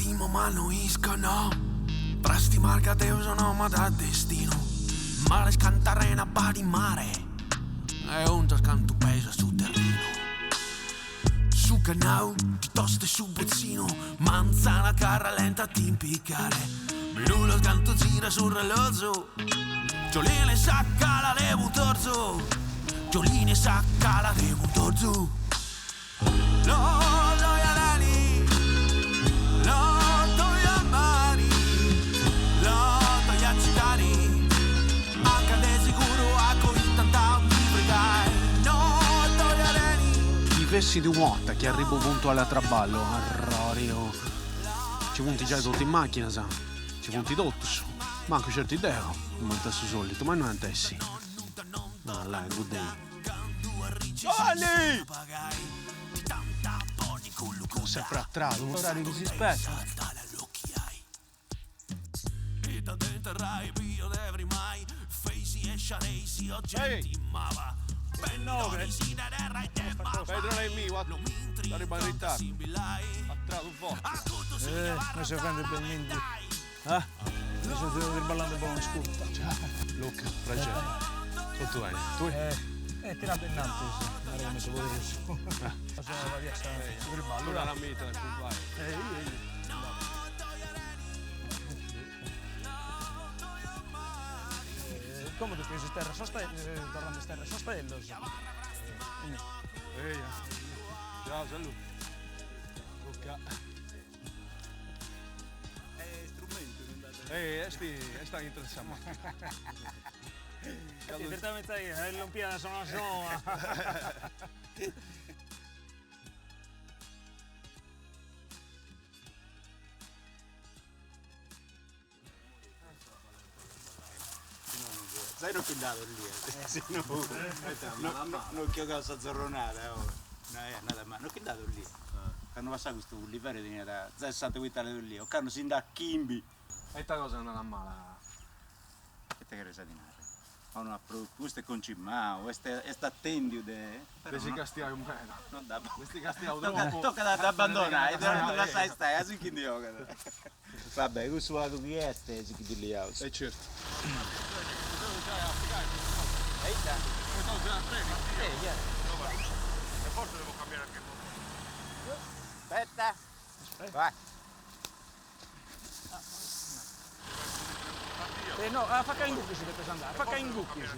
Timo ma no isco no Frastimar ca Deus no m'at destinu Males cant'arena b'at in mare E undas cantu pesat su terrinu Su cannau ti toste su botzinu Manzana ca rallenta a t'impiccare Minutos cantu girat su rellozu Giolini sa cala de Puntorzu Giolini sa cala de Puntorzu Chi fessit u' 'orta chi arribu puntuali a traballu, arroriu. Nci funt giai totu is machinas, nci funt totus, mancu certu deu, cumenti a su solitu, ma innoi ant essi? Allai, good day. Giovanni! Sempre a tradu, orariu chi si spettat. Arriba in ritardu. A tradu forti. Eh, mi si offende benvendi. Ah? Mi so triballando po un'iscutta. Luca, prageri. Totu beni, tui? Eh, tirande innantis, nara cumenti podeus. Su triballu. Una lamita de prus fai. Eh, eh. Como depeus isterrer sos torrande a isterrer sos tellos. Eia. Ciao, saludi. Luca. Eh, est est a intro de sa macchina. Direttamente est lompiada sona sona. Zai no chi nd'at ollia, si no no chi 'ogaus sa zorronada oh, no est andada mali, no chi nd'at ollia, candu passat custu uliveru teniat sessanta quintali de ollia, ocannu si nd'at chimbi. E ita cosa andat mala? Ita cheres a ti narrer, ma no at propriu, custu est concimau, est est atendiu de. De si castiai meda. No dda. De si castiau tropu. Tocat a dd'abbandonai, a ddu lassai stai, a si chi ndi 'ogat. Va bè, cussu pagu chi est si chi ddu liaus. E certu. Aspetta. Vai. Eh no, a faca in gucchis depes andare, a faca in gucchis.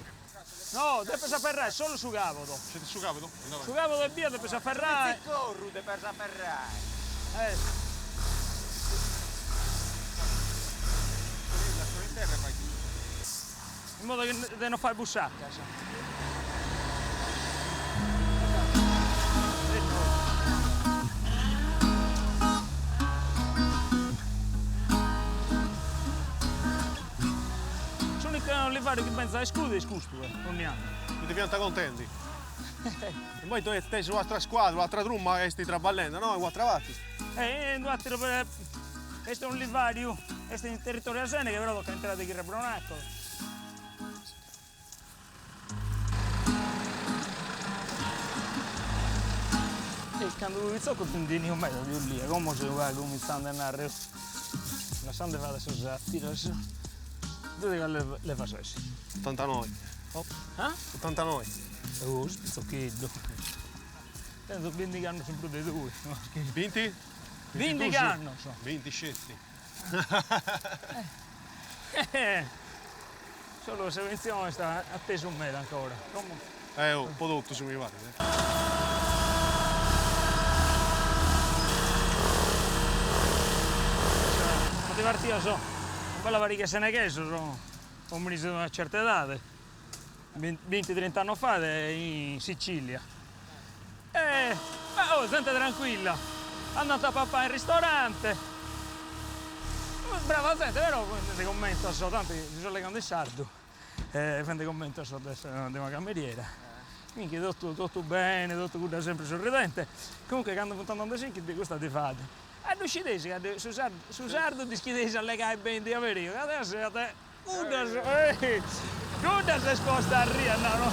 No, depes aferrai solu su càbodo. Sceti su càbodo? Su càbodo ebbia depes aferrai. Corru depes aferrai. Eh. In modo de no fai bussacas. S'unicu olivariu chi benzo a iscudi est custu, onni annu. Mi ti fiant contendi. Immoi tui tenis u'atra scuadra, u'atra truma chi est traballendi, no? In u'atra parti. Eh, in u'ateru est un'olivariu, est in territoriu 'e Seneghe, però tocat a intrare de chirru 'e Bronaco. E cando fui pitzocu ndi tenia meda de olia, como seu pagu cumintzande a narrer, lassande fai a sos ateros. Tui de cale leva ses? Otantanoi. Ah? Otantanoi. Oh, ses pitzocheddu. Tenzo bindighi annos in prus de tui. Binti? Bindighi annos. Binti sceti. Solu sa pentzione est atesu meda ancora. Como. Eh oh, po totus mi parit. Funt partidos una bella pariga 'e seneghesos, ominis de una certa edade, binti trint'annos fait in Sicilia. E ma oh, zente tranquilla, andant a papai in ristorante, brava zente, però faende commentos, tanti si so allegande in sardu, e faende commentos de sa de una cameriera, minchia totu totu bene, totu cudda sempre sorridente, comunque cando funt andande custa ddi fat, a ddu scideis ca su sardu su sardu dd'ischideis allegai beni diaberu, ca deu seu Cuddas, cuddas s'est posta a arriri, at nau, no.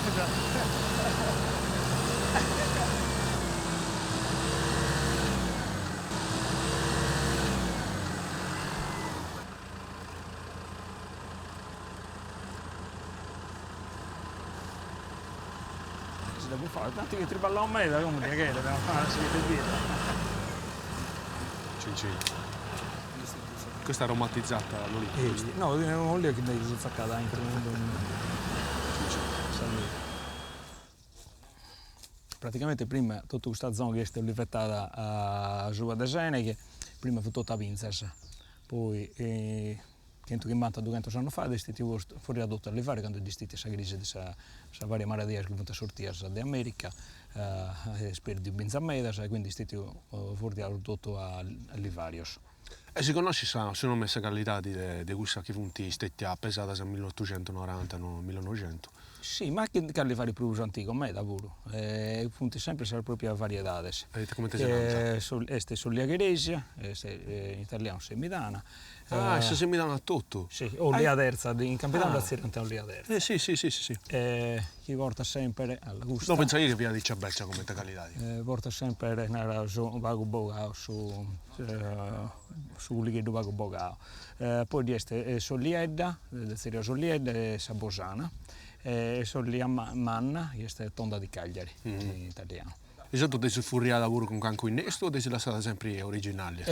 si dda bufau, tanti chi triballau meda, como dda cheret, ma si cheret biri. Cin cin. Questa è aromatizzata l'olia? No, un'olia chi dd'eus tzacada intro de unu. Praticamente prima totu custa zona chi est olivetada asuba de Seneghe, prima fut totu a binzas, poi centuchimbanta dughentus annus fait est stetiu postu, furriau totu a olivariu candu dd'est stetia sa crisi de sa sas varias maladias chi funt sortias de America, est perdiu binzas medas e quindi est stetiu furriau totu a olivarios. E si connoscit sa su nome e sa callidadi de de cussas chi funt stetias pesadas in milliotucentunoranta no millionoixentu? Si, ma chi ca olivarios prus antigos meda puru, e funt sempre sas proprias variedades. E ite comente si nant? Est s'olia cheresia, est in italianu semidana. Ah, sa semidana totu? Si, olia terza, in Campidanu dda tzerriant olia terza. Eh si si si si. Chi portat sempre, alla custa. No pentzaia chi fiat aici beccia comente calidadi. Portat sempre, naraus, unu pagu bogau su su culigheddu pagu bogau. Poi ddi est s'oliedda, dda tzerriaus oliedda e sa bosana, e s'olia manna chi est tonda di Cagliari in italianu. Esattu dd'eis furriada puru cun cancu innestu o dd'eis lassada sempri originali?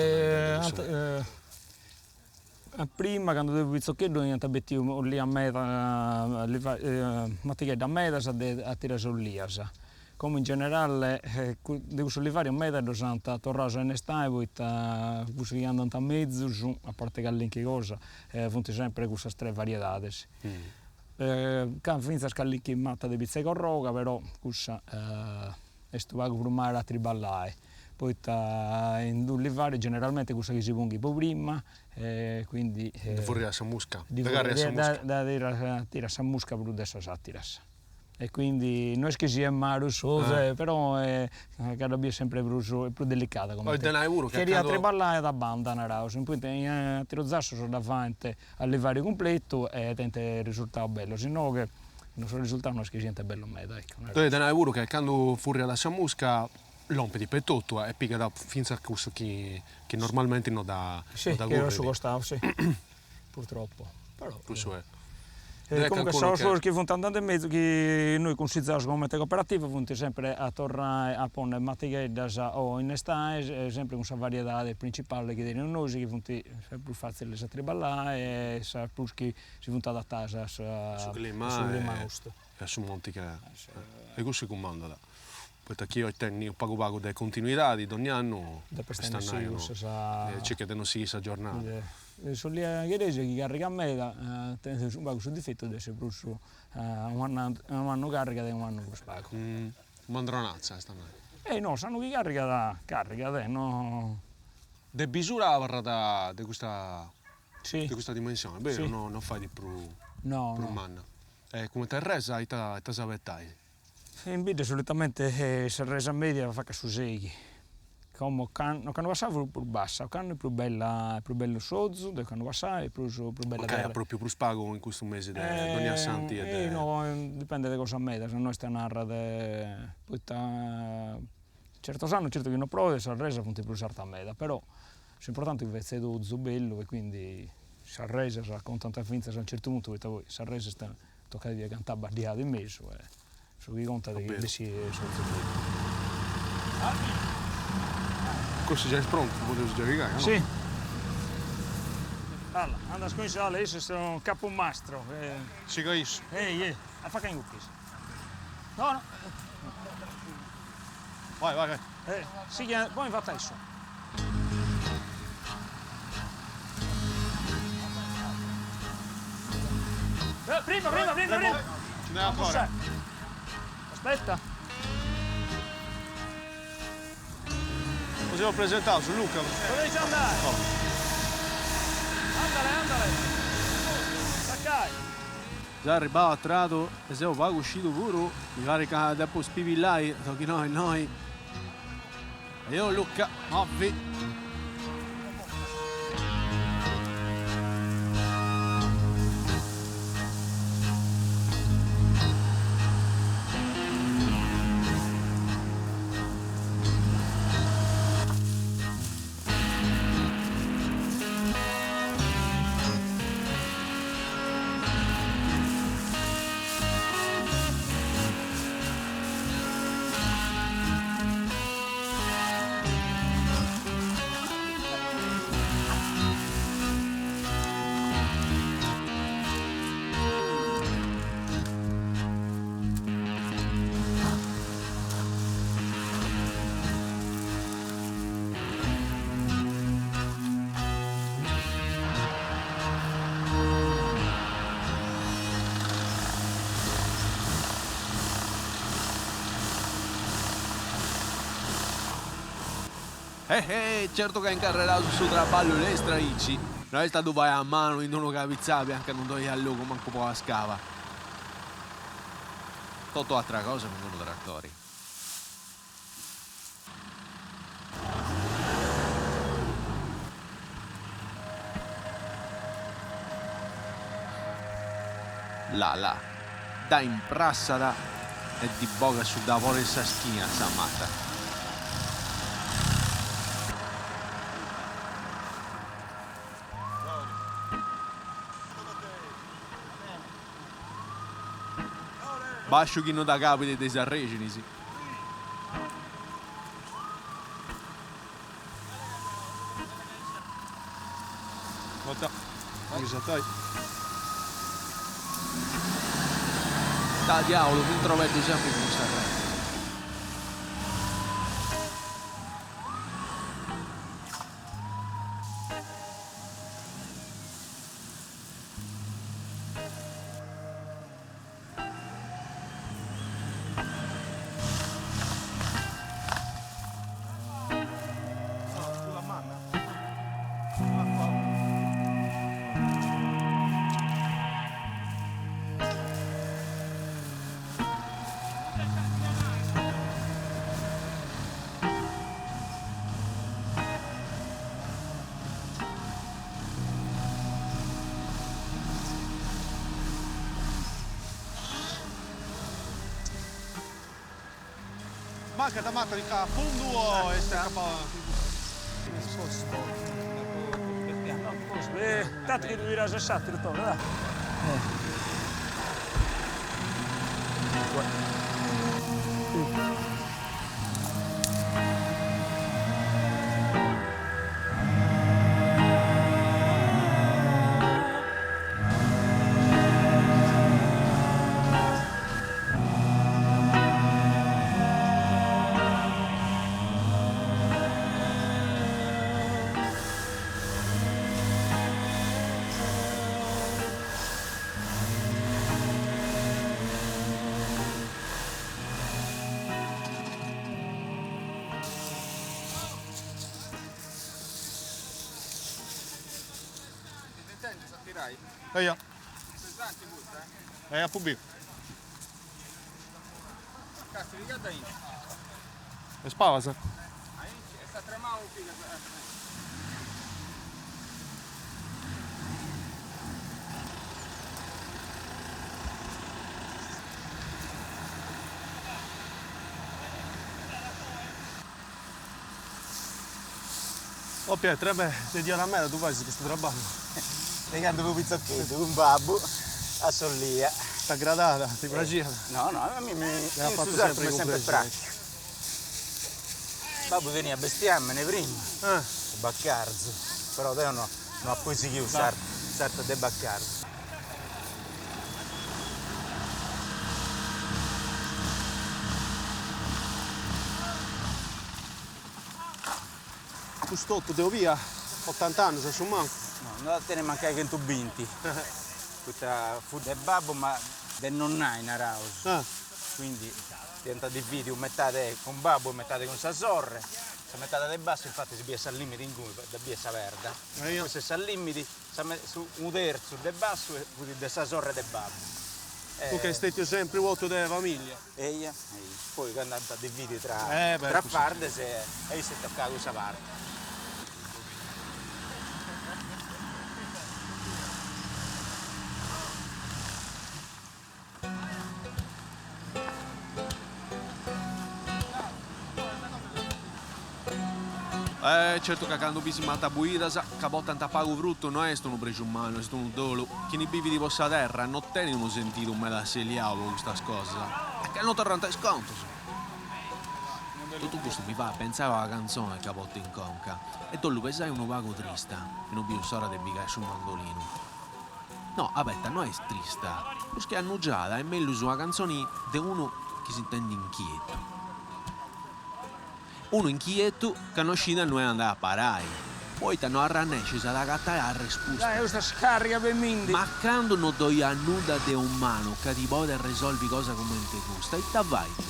Prima candu deu fui pitzocheddu iant betiu olia meda, matigheddas medas de ateras olias, como in generale de cussos olivarios meda ddos ant torrados a innestai poita cussos chi andant mezus, a parte callinchi cosa, funt sempre cussas tres variedades. Ca fintzas callinchi mata de pitza 'e corroga però cussa est u' pagu prus mala a triballai, poita in d'unu olivariu generalmente cussa chi si punghit po prima e quindi Ddi furriat sa musca, dda carriat sa musca. Dda tirat sa musca prus de sas ateras e quindi no est chi siat malu s'ozu però ca dda bies sempre prus prus delicada comente. Oit de nai puru ca candu. Cheriat triballai a banda naraus, poita in aterus zassos dda faint a olivariu cumpletu e tenint risurtaus bellos, inoghe su risurtau no est chi siant bellos meda, ecco. Oit de nai puru ca candu furriat sa musca lompit po totu e pigat fintzas cussu chi chi normalmenti no dda no dda currit. Si, chi est a su costau, si, purtroppo, però. Cussu est. Comunque sos chi funt andende mezus, chi nois cunsizaus comente cooperativa, funt sempre a torrai a ponni matigheddas o innestai sempre cun sa variedade principale chi teneus nois, chi funt sas prus fatziles a triballai e sas prus chi si funt adattadas a su clima nostu. E a su monti che e cussu cumandat, poita chi 'olit tenni pagu pagu de continuidadi donni annu est a nai circat de non sighiri sa giornada. S'olia cheresia chi carrigat meda tenet unu pagu su difetu de essi prus unu annu carrigat e unu annu prus pagu. Mandronatza est a nai. Eh no, s'annu chi carrigat, carrigat, no. De bisura abarrat de custa de custa dimensioni, beru? No no fait prus prus manna. E cumenti arresa ita ita s'abetais? In bidda solitamente sa resa media facat su seighi, como ocannu ocannu passau fut prus bassa, ocannu est prus bella prus bellu s'ozu de ocannu passau e prus prus bella Mancai propriu prus pagu in custu mesi de donniassanti e de. No dipendet de cosa meda, no est a narrer de poita certos annos certu chi no proet sas resas funt prus artas meda, però s'importanti est chi fetzet ozu bellu e quindi sas resas contant finzas a unu certu puntu poita poi sa resa est tocat a biri cant'abba ddi at in mesu e su chi contat est chi bessit s'ozu bellu. Cussu già est prontu, podeus giai pigai, o no? Si. Alla, andas cun issu, alla, issu est su capumastru. Sigo issu. Ei, ei, a faca in cucchis. No, no. Vai, vai, vai. Eh, sighi, poi in fatu a issu. Eh, prima, prima, prima, prima. Ci n'è ancora. Aspetta. Nos semus presentados, Luca. Podeis andare. Andale, andale. Tzaccai. Seu arribau a tradu e seu pagu scidu puru, mi parit ca depu spibillai, tochi innoi innoi. Ejò Luca, movi. Eh eh, certu ca incarreraus su traballu lestru aici, no est a ddu fai a manu in unu cabitzabi anca non ddoi at logu mancu po una scava. Totu atra cosa cun unu tratori. Là là, dda imprassat e ddi bogat su dabori 'e sa schina a sa mata. Basciu chi no dd'acabit de is arrexinis. Ta diaulu, m'introbeddu sempri cun custa arreta. Mancat mata di ca fundu o est capa. Tantu chi ddu tiras a s'ateru torra, dai. Eia. Eia apu biu. Is pabas? Oh Pietro, e beh, de diora meda ddu fais custu traballu. De candu fui pitzocheddu cun babbu a s'olia. T'agradat? Ti praxiat? No, no, a mimmi su sartu m'est sempre praxiu. Babbu teniat bestiamene prima, baccarzu, però deo no no apo sighiu s'arte de baccarzu. Cust'otu de obia, otant'annus a su mancu. No, no tenit mancai chentubinti, poita fut de babbu ma de nonnai naraus, quindi dd'iant dividiu metade cun babbu e metade cun sa sorre, sa metade de bassu infati si biet sa limidi inguni, dda bies sa perda, cussa est sa limidi, unu terzu de bassu fut de sa sorre de babbu. Duncas est stetiu sempri u' otu de familia. Eia, eia. Poi candu ant dividiu tra tra fardes a issu est tocada cussa parti. Eh, certu ca candu bis matas buidas, ca portant pagu frutu no est unu prexu mannu, est unu dolu. Chini bivit po sa terra no tenit unu sentidu meda asseliau po custas cosas, e ca no torrant is contus. Totu custu mi fait pentzai a una cantzoni ca portu in conca, e dd'ollu pesai unu pagu trista, e no biu s'ora de pigai su mandolinu. No, abeta, no est trista, prus che annugiada est mellus una cantzoni de unu chi s'intendit inchietu. Unu inchietu ca no scit innui andai a parai, poita no arrannescis ad agatai arrespusta. Dai custa scarriga bemindi. Ma candu no ddoi at nudda de umanu ca ti podit arresolvi cosa cumenti custa, ita fait?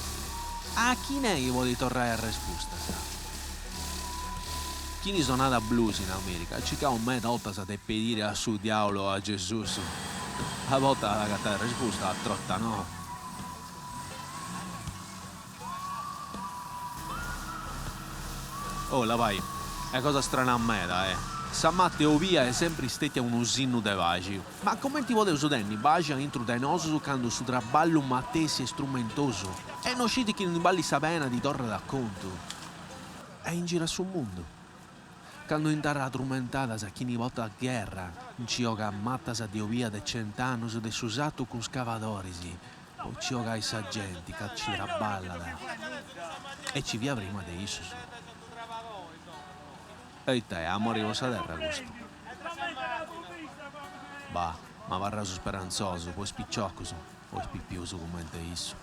A chini est chi podit torrai arrespustas? Chini sonat blues in America at circau meda 'otas de pedire a su diaulu o a Gesùs. A bortas at agatau respusta, a trota no. Oh, labai, est cosa strana meda, eh. Sa mata 'e obia est sempri stetia unu sinnu de paxi. Ma comenti podeus tenni paxi aintru de nosus candu su traballu matessi est trumentosu e no sceti chi no ballit sa pena ti torrat a contu? E in giru a su mundu. Candu in terra trumentada sa chini portat gherra nci 'ogat matas de obia de cent'annus de su satu cun scavadoris po ci 'ogai sa genti ca ci traballat e ci fiat prima de issus. E ita est amori po sa terra custu? Bah, ma abarraus sperantzosus po is piciocus, po is pipius cumenti issu.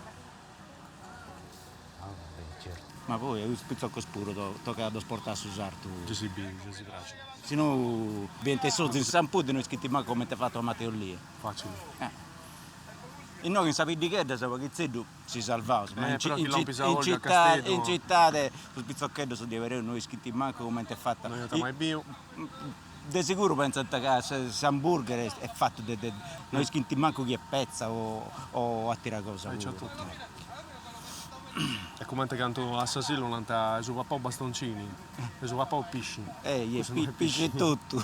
Ma poi a custos pitzocos puru tocat a ddos portai a su sartu. Già si bit, già si praxit. Si no bient s'ozu in s'ampudda e no ischint mancu comente est fata una mata 'e olia. Facili. Inoghe in sa biddighedda su paghitzeddu si salvaus, ma in citade in citade sos pitzocheddos de aberu no ischint mancu comente est fata. No iant mai biu. De seguru pensant ca s'hamburger est fatu de de no ischint mancu chi est petza o atera cosa puru. Est comente candu a s'asilu nant eus papau bastoncini, eus papau pisci. Eh, pisci etotu.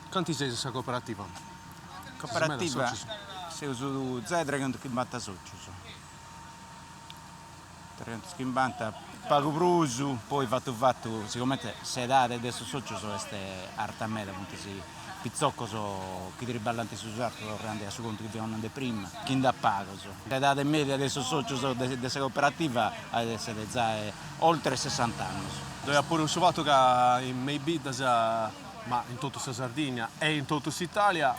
Canti seis in sa cooperativa? Cooperativa seus zai treghentuchimbanta socius. Treghentuchimbanta, pagu prus, poi fatu fatu, sigomente s'edade de sos socios est arta meda, funt pitzocos chi triballant in su sartu torrende a su contu chi fiaus nende prima, chi nd'at pagos. S'edade media de sos socios de sa cooperativa at essere zai oltre sessant'annos. Ddoi at puru su fatu ca in me is biddas, ma in totu sa Sardigna e in totu s'Italia,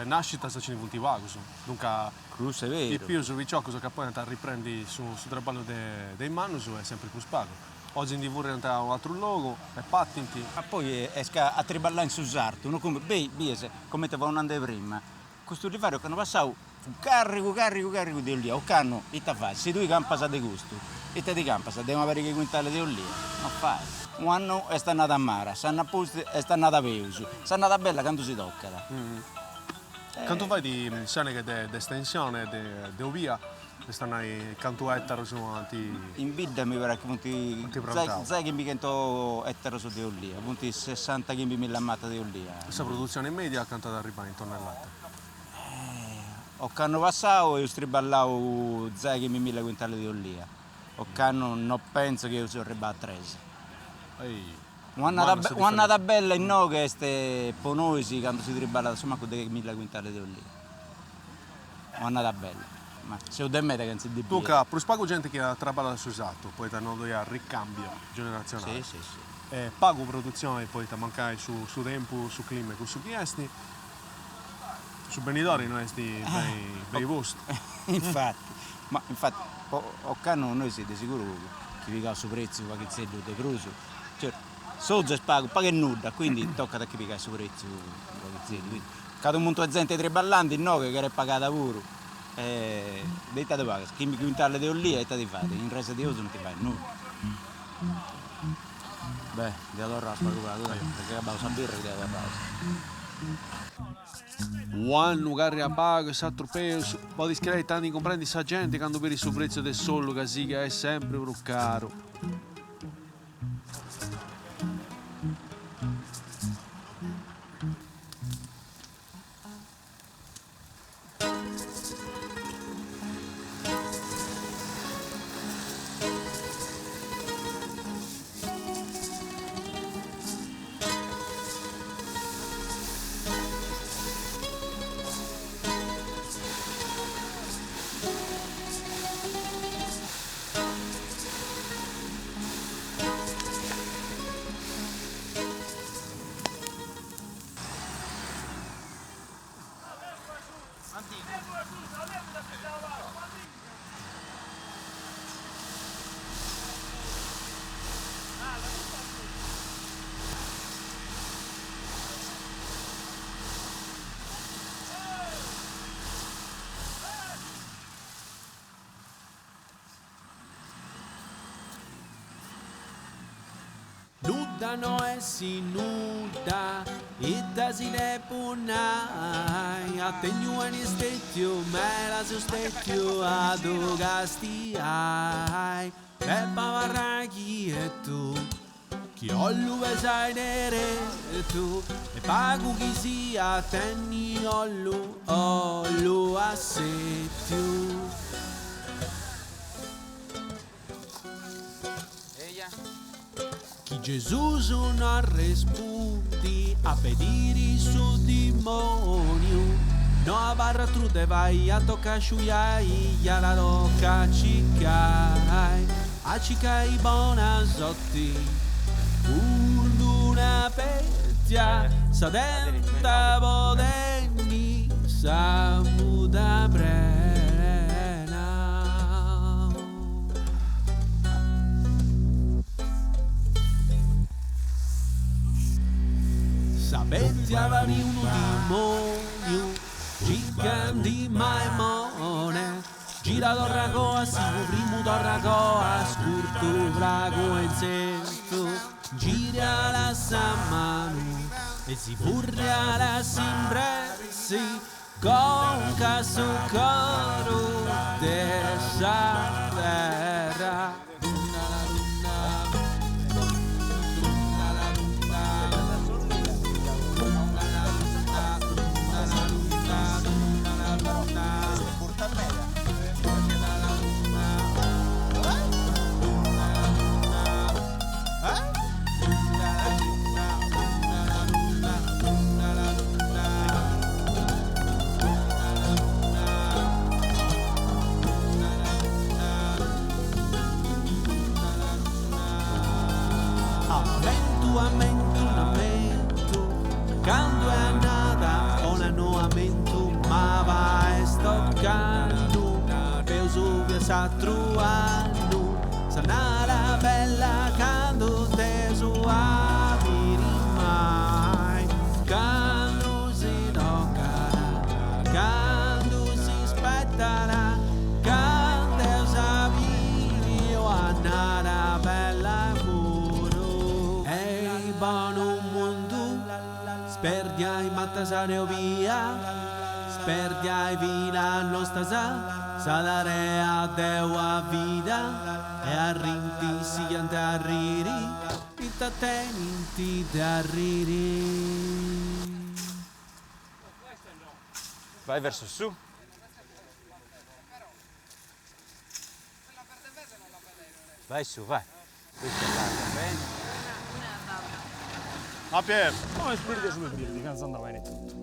nascitas nci ndi funt pagus, duncas Cussu est beru. Is pius piciocus ca podint arriprendi su traballu de is mannus est sempri prus pagu. O si ndi furriant a un'atru logu e partint. Ma poi est ca a triballai in su sartu no cumbenit, beh bies comente fia nande prima, custu olivariu ocannu passau fut carrigu carrigu carrigu de olia, ocannu ita fais, si tui campas de custu, ita ti campas, de una pariga 'e quintales de olia? No fait. U'annu est annada mala, s'annu a pustis est annada peus, s'annada bella candu si tocat. Cantu fait s'aneghe de estensione de obia, est a nai cantu ettaros ant. In bidda mi paret chi funt zai chimbichentu ettaros de olia, funt sessantachimbimilla matas de olia. Sa produtzione media cantu at a arribbai in tonnellata? Ocannu passau eus triballau zai chimbimilla quintales de olia, ocannu no pentzo chi eus arribbai a tres. Un'annada bella inoghe est po nois candu si triballat a su mancu deghemilla quintales de olia. Un'annada bella, ma seus de meda chentza ndi biri. Duncas prus pagu genti chi traballat su sartu, poita no ddoi at ricàmbiu generazionali. Si, si, si. E pagu produtzioni poita mancai su su tempus, su clima e cussu chi est, su benidori no est beni beni postu. Infati, ma infati po ocannu nois de siguru chi pigaus su pretziu u' paghitzeddu de prus, Certu, s'ozu est pagu, pagu e nudda, quindi tocat a chi pigai su pretziu unu paghitzeddu, quindi c'at unu muntu 'e zente triballandi inoghe cheret pagada puru, e de ita ti pagas, chimbe quintales de olia ita ti fait, in resa de ozu non ti fait nudda. Beh, deu torraus pagu pagu, dai, est acabau sa birra chi deu torraus. U'annu carriga pagu e s'atru peus, podis crei ita ndi cumprendit sa genti candu biri su pretziu de s'ollu ca sighit a essi sempri prus caru. Nudda no essi nudda, ita si depu nai, a tenniu 'eni stetiu, meda seu stetiu a ddu castiai, depu abarrai chietu, chi 'ollu pesai deretu, e pagu chi siat tenni 'ollu, 'ollu assetiu. Chi Gesùs no arrespundit a pediri su dimoniu no abarrat atru de fai a tocat sciuiai iat a tocat circai a circai bona sorti cun d'una petia sa tenta po tenni sa muda prena. Sa petia parit unu dimoniu Circhendi Maimone Gira torra agoa sigu primu torra agoa ascurtu fragu 'e intzertu Girat sa manu e si furriat a s'imbressi Conca a su coru de sa terra. Ammentu ammentu un'ammentu Candu est annada 'ona no ammentu maba est ocannu Peus fiat s'atru annu S'annada bella candu t'eus a biri mai Candu si tocat Candu si spetat Candu eus a biri o annada bella puru Ei bonu mundu Sperdia is matas de olia Sperdia is fillas nostras Sa tarea de una vida E arrint sighint a arriri Ita tenint de arriri. Vai verso su. Vai su, vai. Questa è larga, bene. A Pier! Como est birde su birde, cantu andat bene totu.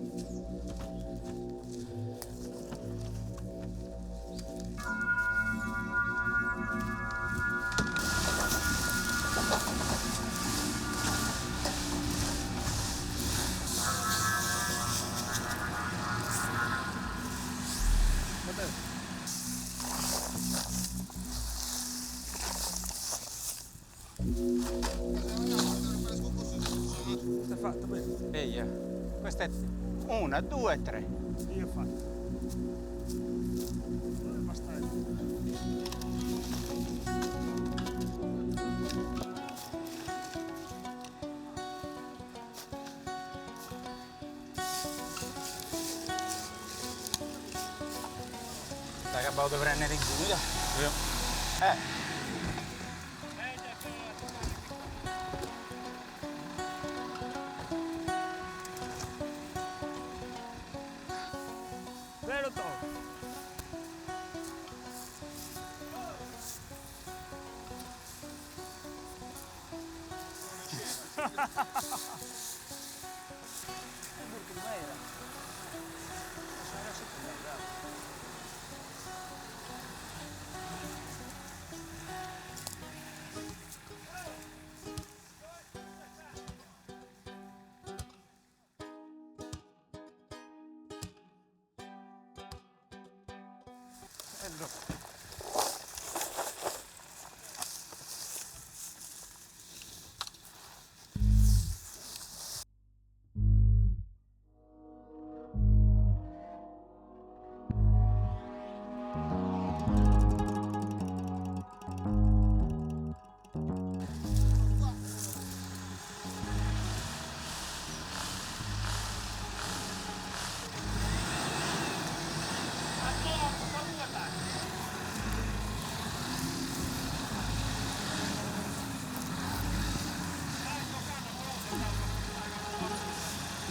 Est fatto bene. Eia. Questa è una, due, tre. Io ho fatto. Basta. T'as acabau de prennere inguni, da? Eh. Vero Toro?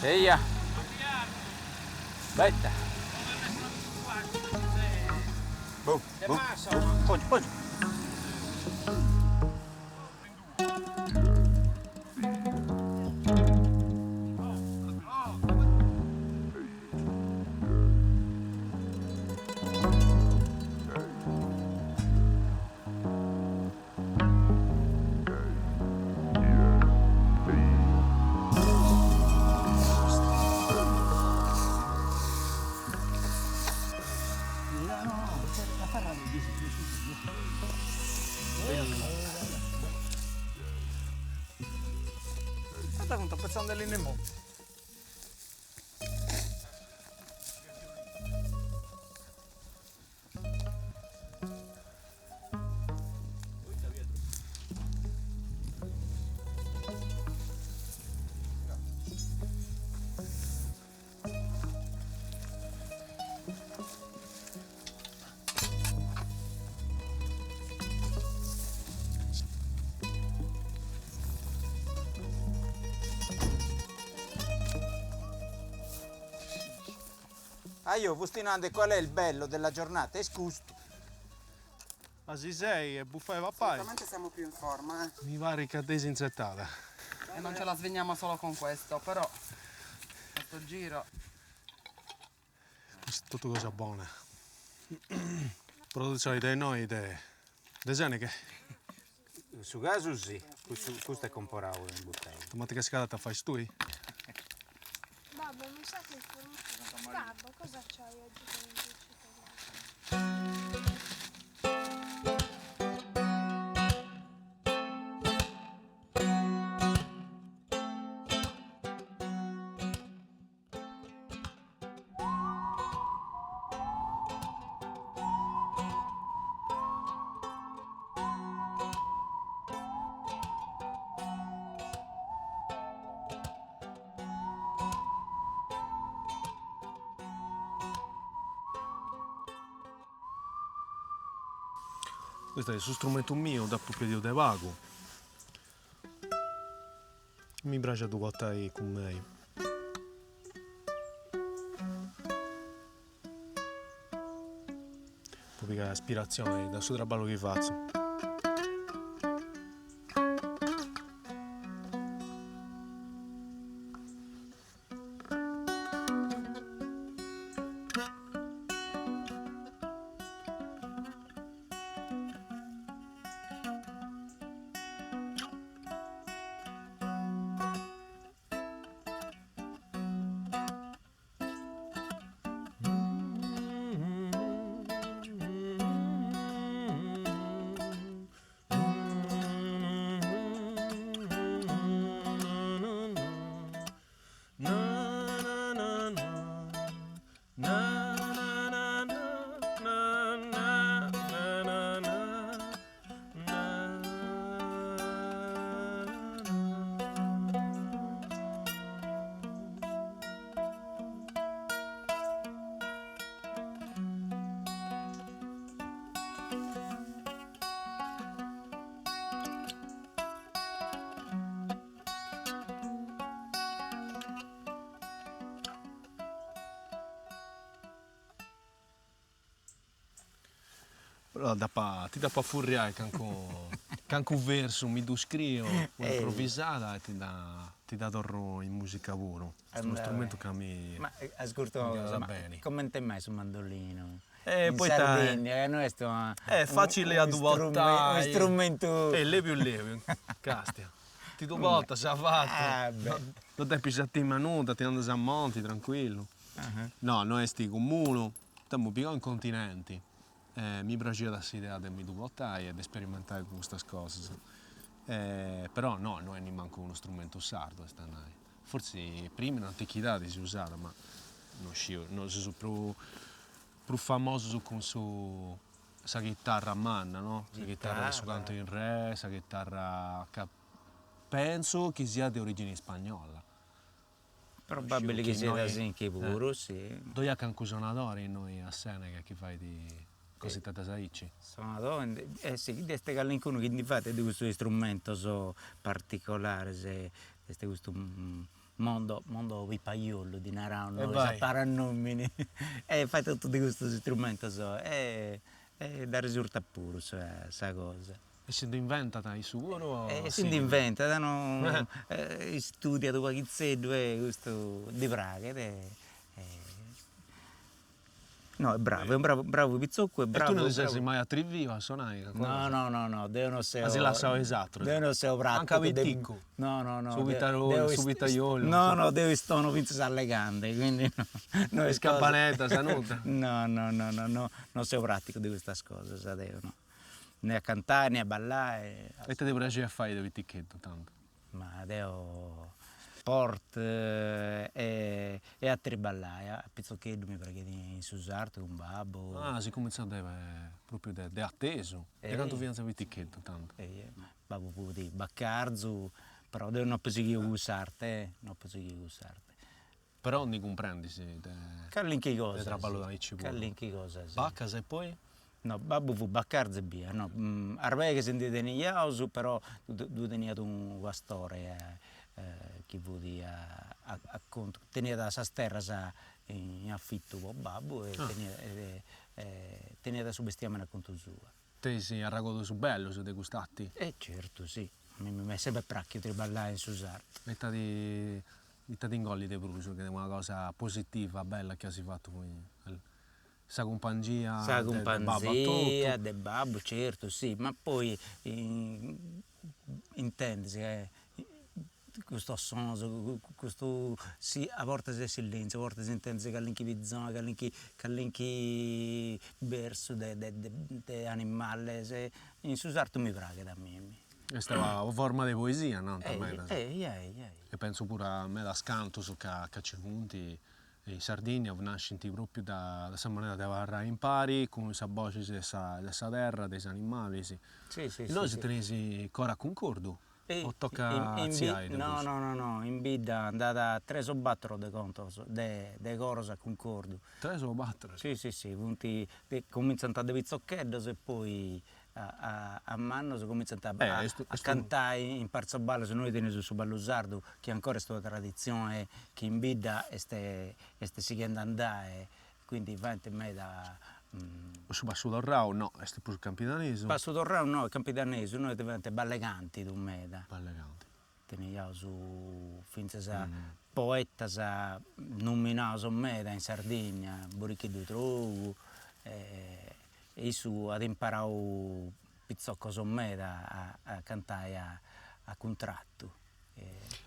Eia. Betta. Boh, boh, boh. Poggi, poggi. Guarda quanto appezzando lì nei monti. Ah io fusti nande qual è il bello della giornata? Est custu. Ma si sei e buffai papai. Sicuramente siamo più in forma, eh. Mi pari ca dd'eis inzetada. E non ce la sveniamo solo con questo, però questo giro. Est totu cosa bona. Produtzioni de innoi de de Seneghe. Su casu si, custu est comporau in butega. Tamatica scadata fais tui? Babbo, mi sa che il formaggio... Babbo, cosa c'hai oggi che non ti Custu est su strumentu miu, dd'apu pediu de pagu. Mi praxit a ddu portai cun mei. Po pigai ispiratzioni de su traballu chi fatzu. Però dd'apa, ti dd'apu a furriai cancu cancu versu, mi ddu scriu, una improvisada e ti dda ti dda torru in musica puru. Est unu strumentu ca mi Ma ascurta una cosa, ma comente mai su mandolinu? Eh, in poita Sardigna, ca no est una Est facili a ddu portai. Unu strumentu. Est lebiu lebiu, castia. Ti ddu portas avatu, no depis a timi a nudda, ti andas a monti tranquillu. No, no est comunu, dd'amu pigau in continenti e mi praxiat s'idea de mi ddu portai e de sperimentai cun custas cosas. Però no, no est nimancu unu strumentu sardu, est a nai. Fortzis prima in antichidadi si usat, ma no sciu, no seus prus prus famosus cun su sa chitarra manna no, sa chitarra de su cantu in re, sa chitarra ca pentzu chi siat de origini ispagnola. Probabili chi siat asinchi puru, si. Ddoi at cancu sonadori innoi a Seneghe chi fait cositeddas aici? Sonadori, eh si, dd'est calincunu chi ndi fait de custus istrumentos particolares. Est custu mondo mondo pipaiolu ddi naraus nois a parannomini e fait totu de custus istrumentus e e dd'arresurtat puru sa sa cosa. E si ddu inventat issu puru o E si nd'inventat no istudiat u' paghitzeddu e custu ddi praghet e No, est bravu, est unu bravu bravu pitzocu e bravu. E tu no ti ses mai atriviu a sonai calincuna cosa? No, no, no, no, deu no seu. As lassau a is atrus? Deu no seu praticu. Mancu a piticu? No, no, no. Su pitarolu, su pitaiolu. No, no, deu istono fintzas allegande, quindi no. No is campaneddas, nudda? No, no, no, no, no, no seu praticu de custas cosas deu, no. Ne a cantai, ne a ballai. E ita ti praxiat a fai de piticheddu, tandu? Ma deo sport e e a triballai, a pitzocheddu mi praghiat in su sartu cun babbu. Ah, si cumintzat de propriu de de atesu, de candu fiast piticheddu tandu. Babbu fut bacarzu, però deo no apo sighiu cuss'arte, no apo sighiu cuss'arte. Però ndi cumprendis de Callinchi cosa de traballu aici puru. Callinchi cosa si. Bacas e poi? No, babbu fut bacarzu ebbia, no, arbeghes ndi teniaus, però ddu teniat unu pastore chi fut a contu, teniat sas terras in afitu po babbu e teniat teniat su bestiamini a contu sua. Tenis arragodus bellus de cust'arti? E certu, si, a mimmi m'est sempri prachiu triballai in su sartu. E ita ti ita ti ingollit de prus che una cosa positiva, bella chi as fatu Sa cumpangia Sa de babbu a totu. de babbu, certu, si, ma poi intendis custos sonos, custu si a bortas est silentziu, a bortas intendis callinchi pizone, callinchi callinchi versu de de de animales, in su sartu mi praghet a mimmi. Est una forma de poesia, nant medas. Eja eja. E pentzu puru a medas cantus ca ca nci funt In Sardigna nascint pròpiu da sa manera de abarrai impari cun sa boxis de sa de sa terra, de is animalis. Si si si. Innoi teneis coro a cuncordu o tocat a artziai de prus? No no no no, in bidda nd'at tres o bator de contos de de coros a cuncordu. Tres o bator? Si si si, funt comintzant de pitzocheddos e poi a a mannos comintzant a cantai in paritzos ballos, nois teneus su ballu sardu chi ancora est una traditzione chi in bidda est est sighendi a andai, quindi faint meda. Su passu torrau no, est prus campidanesu? Passu torrau no, est campidanesu, innoi faint ball'e cantidu meda. Ball'e cantidu. Teniaus fintzas poetas nominaus meda in Sardigna, Boricheddu Trogu, e issu at imparau pitzocos meda a cantai a cuntratu.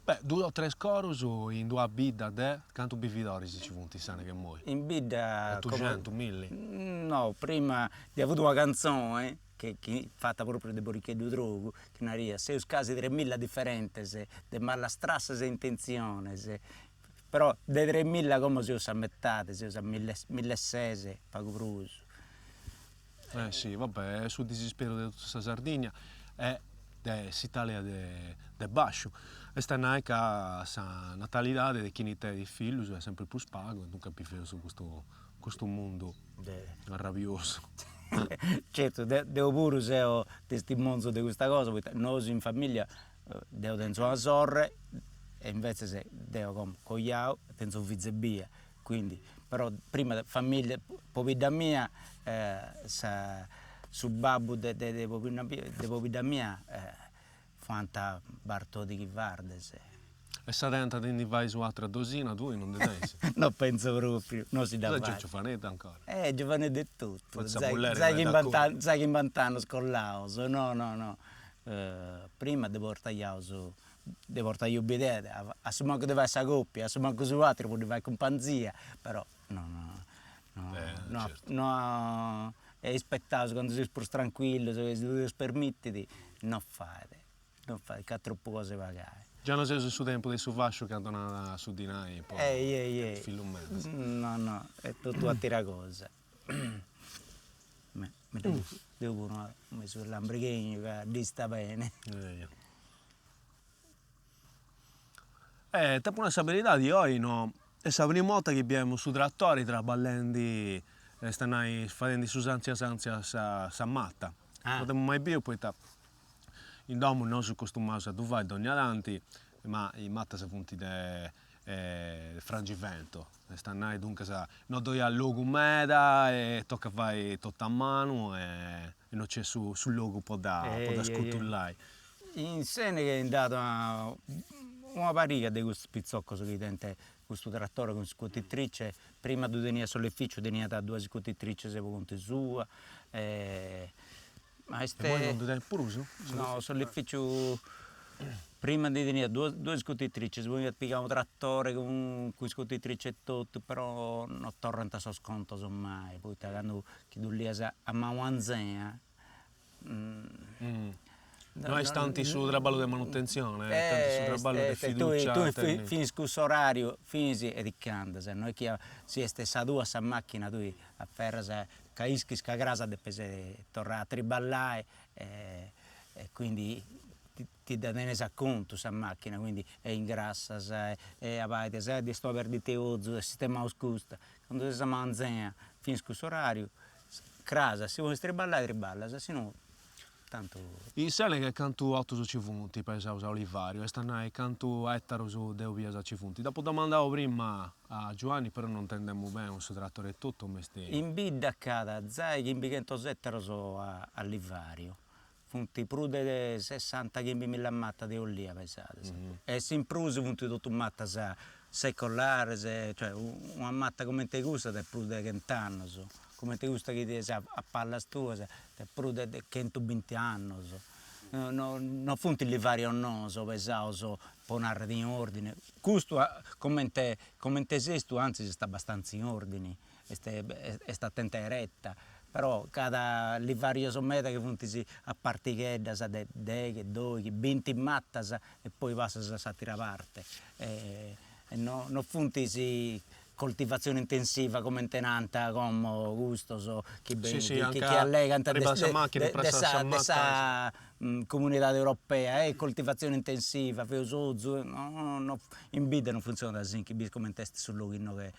Beh, duus o tres corus in d'una bidda de cantu bividoris nci funt in Sàneghe immoi? In bidda. Otuxentus, milli? No, prima ddoi fut una cantzoni che chi fata propriu de Boricheddu Trogu, chi nariat, seus casi tremilla diferentes de malas trassas e intentziones, però de tremilla como seus sa metade, seus a mill'e ses, pagu prus. Eh si, va bè, est su disisperu de totu sa Sardigna e de s'Italia de de basciu, est a nai ca sa natalidade de chini tenit fillus est sempri prus pagu e duncas biveus custu custu mundu arrabiosu. Certu, deu puru seu testimonzu de custa cosa, poita nosu in familia, deu tenzu una sorre e invetzes deu como coiau tenzu u' fizu ebbia, quindi, però prima familia, pobidda mia sa su babbu de de pobidda mia Fuant bartodighi fardes. E sa tenta de ndi fai s'atra dosina tui non ndi tenis? No pentzu propriu, no si dda fait. Ses giovaneddu ancora. Eh giovaneddu e totu, zai chimbant'annus collaus, no no no. Prima ddi portaiaus, ddi portaiaus bidea, a su mancu de fai sa copia, a su mancu su ateru po ddi fai cumpanzia, però no no no no e ispettaus candu seus prus tranquillus chi si ddu podeus permittiri, no fait, no fait ca tropu cosa 'e pagai. Già no seus in su tempus de su fasciu ca donat su dinai po fillus medas. No no, est totu atera cosa. Mi ddu deu puru mesu lambrighegnu ca dd'istat beni. Eh, t'apu nai sa beridadi, oi no, est sa primu 'orta chi biemus su tratori traballendi, est a nai fadendi su sanzia sanzia sa sa mata. No dd'emu mai biu poita in domu nosu costumaus a ddu fai dogna tanti. Ma is matas funt de frangivento, est a nai duncas no ddoi at logu meda e tocat fai totu a manu e no nc'est su su logu po dda po dda scutullai. In Seneghe nd'at una pariga de custos pitzocos chi tenent custu trattore cun scuotitrice, prima ddu teniat s'oleificiu, teniat duas scuotitrices po contu sua e Ma est. E immoi non ddu tenit prus? No, s'oleificiu prima ndi teniat duas duas scuotitrices, poi iat pigau unu trattore cun cun scuotitrice e totu, però no torrant sos contos mai, poita candu chi ddu lias a manu anzena No est tanti su traballu de manutentzione, est tanti su traballu de fiducia. Tui finis cuss'orariu, finis e ti ch'andas, no est chi si est sa tua sa macchina tui aferras ca ischis ca cras depes torrai a triballai e quindi ti dda tenes a contu sa macchina, quindi e ingrassas e abaidas e dd'est una perdita 'e ozu e sistemaus custa, candu ses a manu anzena finis cuss'orariu, cras si bolis triballai triballas, si no Tantu. In Seneghe cantu otus ci funt pesaus a olivariu, est a nai cantu etarus de olias ci funt. Dd'apu domandau prima a Giuanni però no intendemu beni cun su tratori e totu, m'est. In bidda c'at zai chimbichentos ettaros a olivariu, funt prus de sessantachimbimilla matas de olia pesadas e s'in prus funt totu matas secolares, cioè una mata comente custa tenet prus de chent'annos, comente custa chi tenes a palas tuas tenet prus de chentubinti annos, no no funt olivarios noos pesados po narrer in ordine, custu comente comente sestu antzis est abbastanza in ordine, est est a tenta 'eretta, però c'at olivarios meda chi funt a partigheddas de deghe doighi binti matas e poi passas a s'atera parte e no no funt coltivatzione intensiva comente nant como custos chi chi allegant de sa de sa comunidade europea e coltivatzione intensiva feus ozu no no in bidda non funtzionat asinchi chi bies comente est su logu inoghe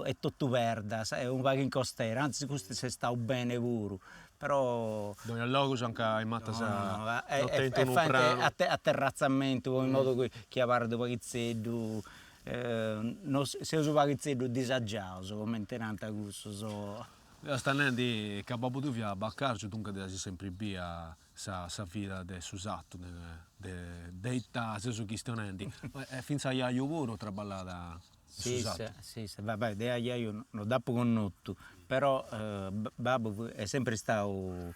est totu perda, est unu pagu in costera, antzis custu est stau bene puru, però. Ddoi at logus anca is matas no tenint unu pranu. A terrazzamentu in modu chi abarret unu paghitzeddu, no seus unu paghitzeddu disagiaus, comente nant cussus. Deu sta nendi ca babbu tuu fiat bacargiu, duncas dd'as sempri bia sa sa vida de su satu, de de de ita seus chistionendi, e fintzas aiaiu puru traballat in su satu. Si, si, va bè, de aiaiu no dd'apu connotu, però babbu est sempri istau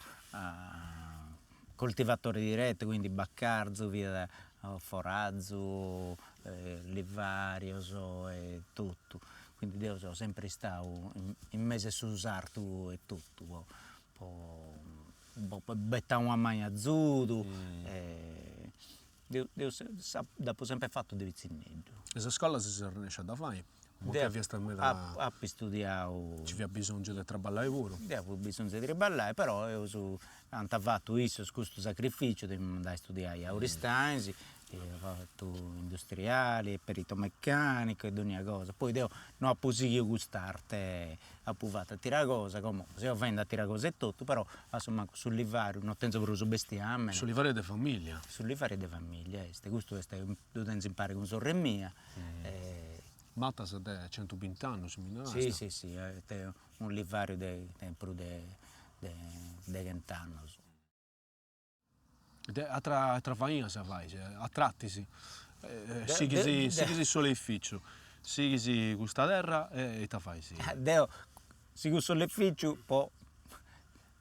coltivatore diretto, quindi bacarzu, fiat forazu, olivarios e totu, quindi deu seu sempri istau in mesu 'e su sartu e totu po po betai una manu 'e azudu e deu deu dd'apu sempri fatu de pitzinneddu. E sa scola ses arrennesciu a dda fai? Poita fiast meda. Apu istudiau. Ci fiat bisongiu de traballai puru. Deu apu bisongiu de traballai, però eus, ant fatu issus custu sacrificiu de mi mandai a istudiai a Aristanis, apu fatu industriali, perito meccanico e dogna cosa, poi deu no apu sighiu cust'arte, apu fatu atera cosa, como seu fendi atera cosa etotu, però a su mancu s'olivariu no tenzo prus bestiamene. S'olivariu est de familia. S'olivariu est de familia est, custu est, ddu tenzo impari cun sorre mia Matas de centubint'annus mi narasta. Si si si, est un'olivariu de prus de de chent'annus. De atra atra fainas fais, a tratis, sighis sighis s'oleificiu, sighis custa terra e ita fais? Deu sigu s'oleificiu po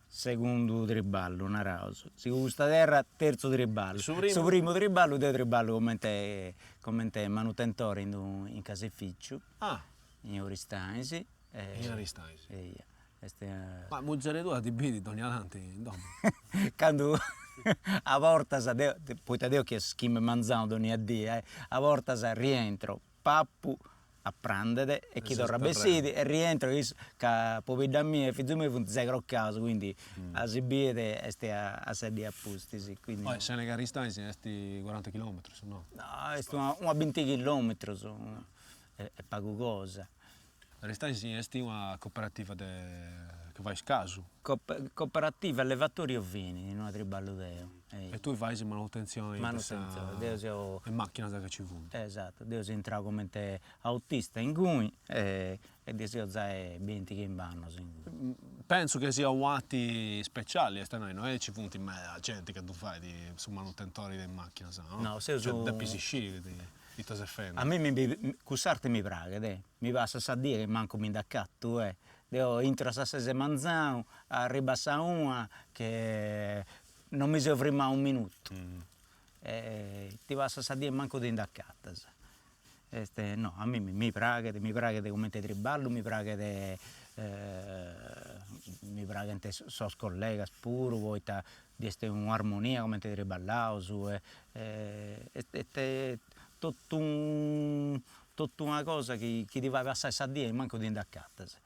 Segundu triballu, naraus. Sigu custa terra, terzu triballu. Su primu? Su primu triballu deu triballu comente comente manutentore in unu in caseificiu. Ah. In Aristanis. In Aristanis. Eia. Est. Ma mugere tua ti bidit dogna tanti in domu? Candu a bortas deu, poita deu chi a is chimbe 'e manzanu dogna dì, a bortas rientro Papu a prandet e chi torrat a bessiri e rientro chi issu ca pobidda mia e fizu miu funt zai croccaus quindi a si biet est a sa dì a pustis quindi. Poi Seneghe Aristanis est cuaranta chilometrus no? No est una binti chilometrus est pagu cosa. Aristanis est una cooperativa de chi fait casu. Cooperativa allevatori ovini, innui triballu deu. E tui fais manutentzioni de sa. Manutentzioni, deu seu. E macchinas chi ci funt. Esatto, deu seu intrau comente autista inguni e ddi seu zai bintichimb'annus inguni. Pentzu chi siat u'arti speciali, est a nai, no est ci funt meda genti ca ddu fait su manutentori de is macchinas, no? No, seus. Cioè depis sciri ita ses fendi. A mimmi cuss'arti mi praghet, eh, mi passat sa die chi mancu mi nd'acatu, eh, deo intro a sas ses 'e manzanu, arribo a sa una che non mi seu frimmau unu minutu, e ti passat sa die mancu ti nd'acatas. Est no, a mimmi mi praghet, mi praghet comente triballu, mi praghet mi praghent sos collegas puru, poita bi est un'armonia comente triballaus e est totu totu una cosa chi ti fait passai sa die e mancu ti nd'acatas.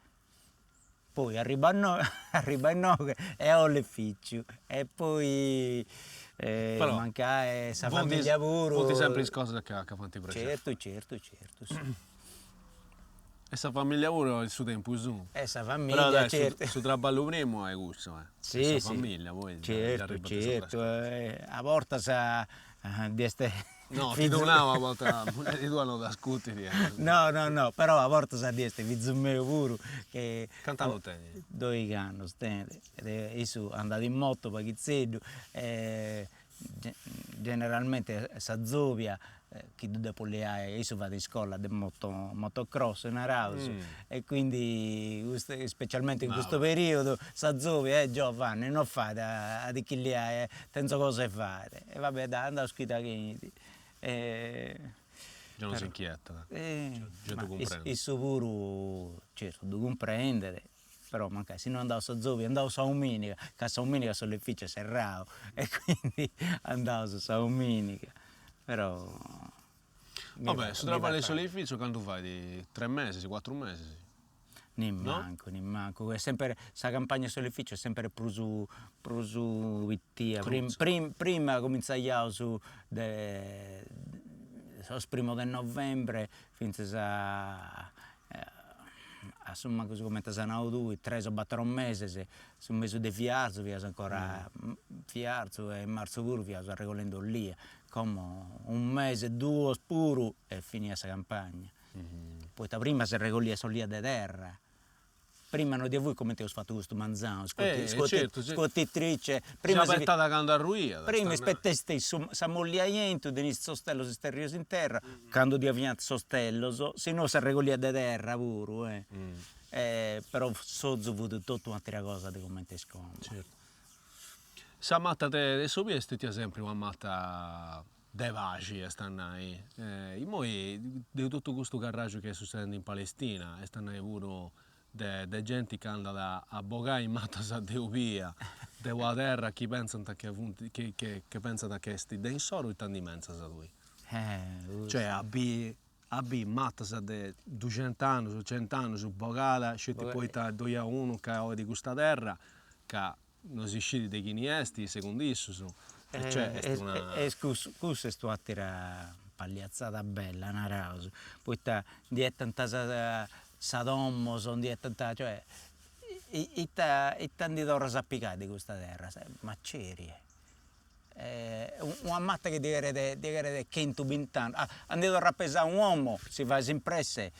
Poi arribo a arribo a inoghe e a ollifìciu e poi mancai sa familia puru. Funt sempri is cosas ca faint prexeri. Certu certu certu si. E sa familia puru in su tempus suu. E sa familia certu. Su traballu primu est cussu eh. Si si. Sa familia poi. Certu certu a bortas ddi est No, ti ddu nau a bortas, mulleri tua no t'ascurtit. No, no, no, però a bortas ddi est fizu meu puru che. Cant'annus tenit? Doighi annus tenit, issu andat in moto paghitzeddu e generalmente sa zobia chi ddu depu liai, issu fait iscola de moto motocross naraus e quindi specialmente in custu periodu sa zobia, eh Giovanni no fait a ti chi liai, tenzo cosa 'e fai E va bè dai andaus chida chi Già non s'inchietat, già ddu cumprendit. Issu puru, certu, ddu cumprendet, però mancai si no andaus sa zobia andaus sa 'ominica, ca sa 'ominica s'ollifìciu est serrau e quindi andaus sa 'ominica, però Va bè, su traballu 'e s'ollifìciu cantu fait, tres mesis, cuatru mesis? Nimmancu, nimmancu, est sempre, sa campagna 'e s'ollifìciu est sempre prus prus pitia, prima comintzaiaus de sos primos de novembre finzas a a su mancu comente as nau tui, tres o bator meses, su mesu de fiarzu fiaus ancora, fiarzu e marzu puru fiaus arregollendi olia, como unu mese duos puru e finia sa campagna Poita prima s'arregolliat s'olia de terra, prima no ddi fut comente eus fatu custu manzanu, scuotitrice, prima si abetat candu arruiat. Prima ispettesti sa molliaientu, tenisti sos tellos isterrios in terra, candu ddi fiant sos tellos, si no s'arregolliat de terra puru eh, però s'ozu fut totu un'atera cosa de comente est como. Certu. Sa mata de s'olia est stetia sempri una mata de paxi est a nai, immoi de totu custu carraxu chi est sussedendi in Palestina, est a nai puru de de genti chi andat a bogai matas de obia de una terra chi pentzant chi funt chi chi pentzant chi est de insoru, ita ndi pentzas tui? Cioè a bi a bi matas de duxent'annus, cent'annus bogada sceti poita ddoi at unu ca 'olit custa terra ca No si scit de chini est, segundu issus, e cioè est una. Est cussu, cussa est u'atera palliatzada bella, naraus, poita ndi 'etant sa sa domos, ndi 'etant, cioè, ita ita ndi torras a pigai de custa terra, macerie. Una mata chi ti cheret ti cheret chentubint'annus, a ndi torrai a pesai una 'omo, si fais in presse,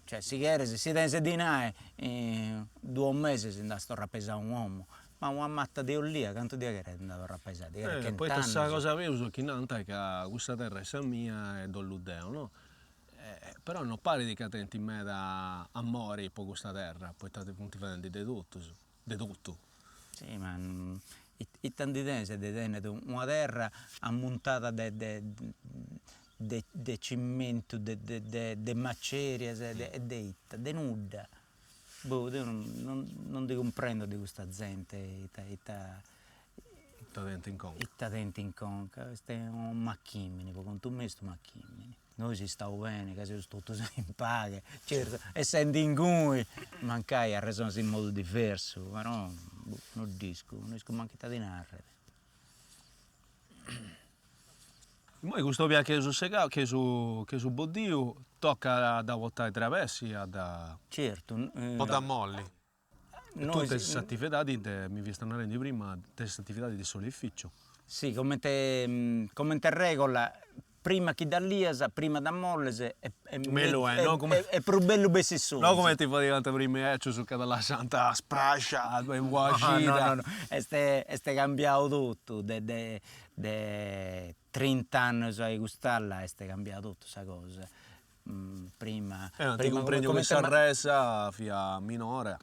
cioè si cheres, si tenes dinai, in duos meses nd'as torra a pesai una 'omo, ma una mata de olia cantu ti cheret a nda torrai a pesai, ti cheret chent'annus. Poita sa cosa peus chi nant est ca custa terra est sa mia e dd'ollu deu, no? Però no parit ca tenint meda amori po custa terra, poita funt fadendi de totus de totu. Si ma ita ndi tenis de tenni una terra ammuntada de de de de cimentu de de de macerias e de ita, de nudda. Boh deu non non ndi cumprendo de custa zente ita ita Ita tenint in conca. Ita tenint in conca, est unu machimini, po contu miu est unu machimini. Nois istaus beni ca seus totus in paghe, certu, essendi inguni mancai arresonas in modu diversu, però boh, no dd'iscu, no iscu mancu ita ti narrer. Immoi custa obia chi eus segau, chi eus chi eus boddiu, tocat a dda portai drabessi a dda. Certu. Po dda molli. Tui tenis s'atividadi de, mi fiast narendi prima, tenis s'atividadi de s'oleificiu. Si, comente comente regola, prima chi dda lias, prima dda molles e e Mellu est, no come e prus bellu bessit s'ozu. No cumenti fadiant prima i 'ecius ca dda lassant spraxa po una cida. No no no, est est cambiau totu de de de trint'annus a cust'ala est cambiau totu sa cosa prima. Eh, ti cumprendiu chi s'arresa fiat minore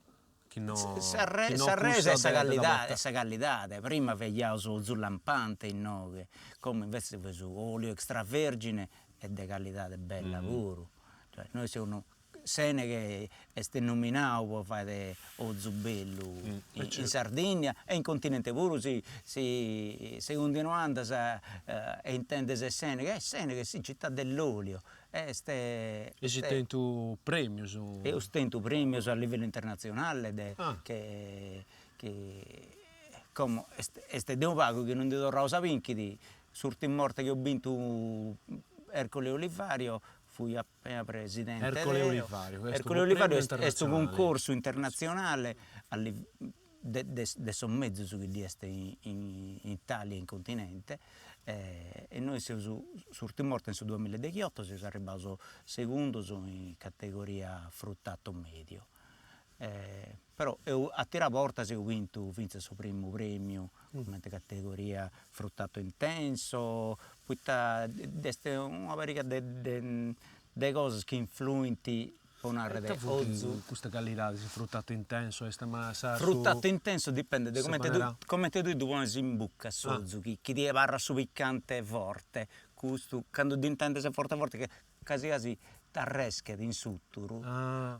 chi no S'arresa e sa callidade, sa callidade, prima faiaus ozu lampante inoghe, como invece feus olio extravergine e de callidade bella puru, cioè noi seus unu Seneghe est nominau po fai ozu bellu in Sardigna e in continente puru si si segundu innui andas e intendes Seneghe, eh Seneghe sì città dell'olio, est Eis tentu premius? Eus tentu premius a livellu internatzionale de che chi como est est de unu pagu chi non ndi torraus a binchiri, s'urtima 'orta chi eus bintu Ercole Olivario fui appena presidente Ercole Olivario, Ercole Olivario est unu cuncorsu internatzionale a de de sos mezus chi ddi est in Italia e in continente e nois seus s'urtima 'orta in su duamilla e deghiotto seus arribbaus segundos in categoria fruttato medio però eus ateras bortas eus bintu finzas su primu premiu cumenti categoria fruttato intenso poita dd'est una pariga de de cosas chi influint po narrer Ita funt custa callidadi, su fruttato intenso est ma sa Fruttato intenso dipendet de comente tui comente tui ddu pones in bucca s'ozu chi chi ti abarrat su piccante forte, custu candu dd'intendes forte forte che casi casi t'arreschet in s'uturu,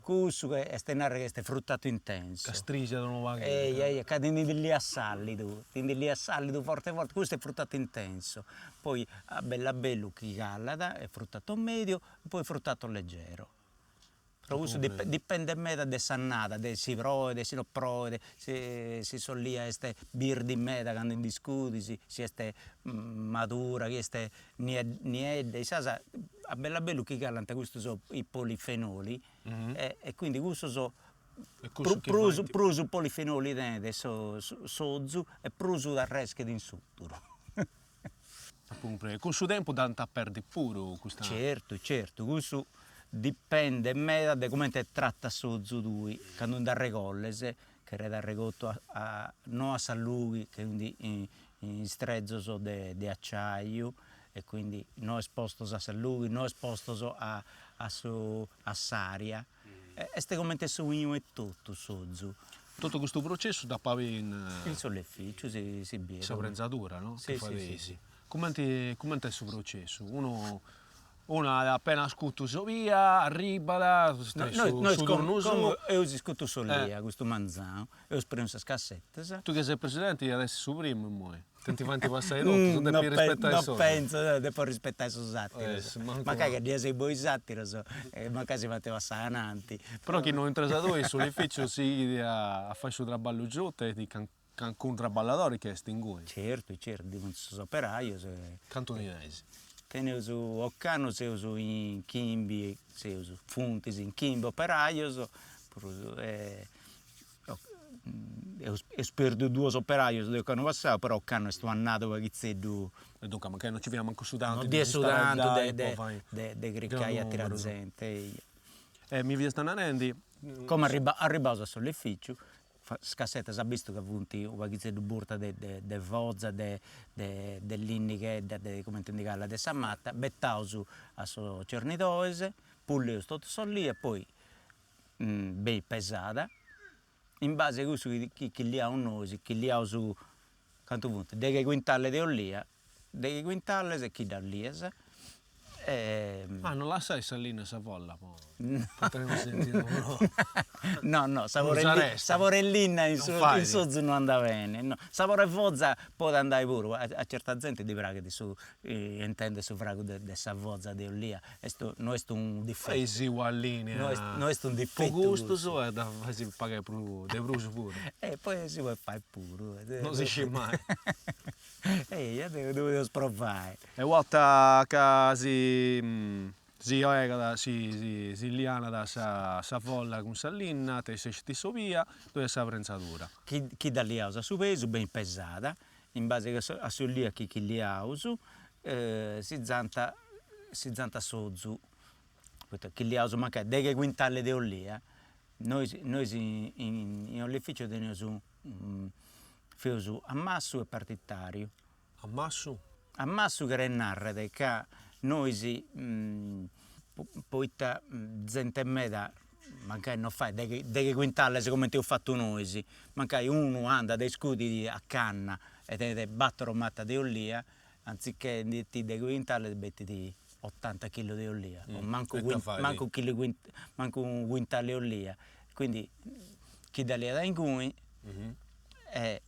cussu che est a narrer chi est fruttato intenso. Ca strisciat unu pagheddu. Eia eia, ca ti ndi liat s'allidu, ti ndi liat s'allidu forte forte, custu est fruttato intenso, poi a bellu a bellu chi calat est fruttato medio e poi fruttato leggero. Però cussu dipendet meda de s'annada, de si proet, si no proet, si si s'olia est birdi meda candu nd'iscudis, si est madura, chi est niedda, insaras a bellu a bellu chi calant custos i polifenoli e quindi cussos prus prus polifenoli tenet s'ozu e prus t'arreschet in s'uturu. Cun su tempus dd'ant a perdi puru custa. Certu, certu, cussu dipendet meda de comente tratas s'ozu tui, candu nd'arregolles, cheret arregortu a no a sa lughi, quindi in istrezos de de acciaiu e quindi no espostos a sa lughi, no espostos a a su a s'aria, est comente su 'inu etotu s'ozu. Totu custu processu dd'apu a biri in. In s'oleificiu si si biet. Sa prenzadura, no? Chi fadeis. Cumenti cumenti est su processu? Unu unu at appena scutu s'olia, arribat, Nois su turnu suu. Eus iscutu s'olia custu manzanu, eus prenu sas cassetas. Tui chi ses presidenti iat essi su primu immoi. Ti ndi faint passai totus, depis rispetai s'ordini. No pentzu, depo rispetai sos ateros. Mancai ca ddi seis bois ateros, mancai si faint passai ananti. Però chi no intras tui s'oleificiu sighit a fai su traballu suu, tenit calincunu traballadori chi est inguni. Certu, certu, ddi funt sos operaios e. Cantu ndi tenis? Teneus, ocannu seus in chimbi, seus, funtis in chimbi operaios, prus Eus eus perdiu duos operaios de ocannu passau, però ocannu est un'annada u' paghitzeddu. E duncas mancai non ci fiat mancu su tanti de si su tantu de de de cricai atera zente, eia. E mi fiast narendi. Como arriba arribaus a s'oleificiu, is cassetas as bistu ca funt u' paghitzeddu burtas de de de foza de de de linnighedda de cumenti ndi calat de sa mata, betaus a sos cernidoris, pulleus totu s'olia e poi benit pesada, in base a cussu chi chi liaus nois, chi liaus, cantu funt, deghe quintales de olia, deghe quintales chi ddas lias e Ah non lassais sa linna e sa folla po. Potremmo sentire puru. No, no, sapore sapore 'e linna in su in s'ozu no andat bene, no. Sapore 'e foza podet andai puru, a certa zente ddi praghet su intender su fragu de sa foza de olia, est no est unu difettu. Fai a linea. No est no est unu difettu. Po gustus e dda fais pagai prus de prus puru. E poi si podit fai puru. No si scit mai. Eia, deu ddu podeus provai. E u' 'orta ca si si 'egat si si lianat sa sa folla cun sa linna, tessit s'olia, ddoi est sa prentzadura. Chi chi dda liaus a su pesu, benit pesada, in base a s'olia chi chi liaus, si zant si zant s'ozu, poita chi liaus mancai deghe quintales de olia, nois nois in in olificio teneus feus ammassu e partitariu. Ammassu? Ammassu cheret narrer ca nois poita zente meda mancai no fait deghe deghe quintales comente eus fatu nois, mancai unu andat e iscudit a canna e tenet battor matas de olia, anziché ndi 'ettit deghe quintales betit otanta chilo de olia o mancu mancu chilo mancu unu quintale 'e olia, quindi chi dda liat inguni e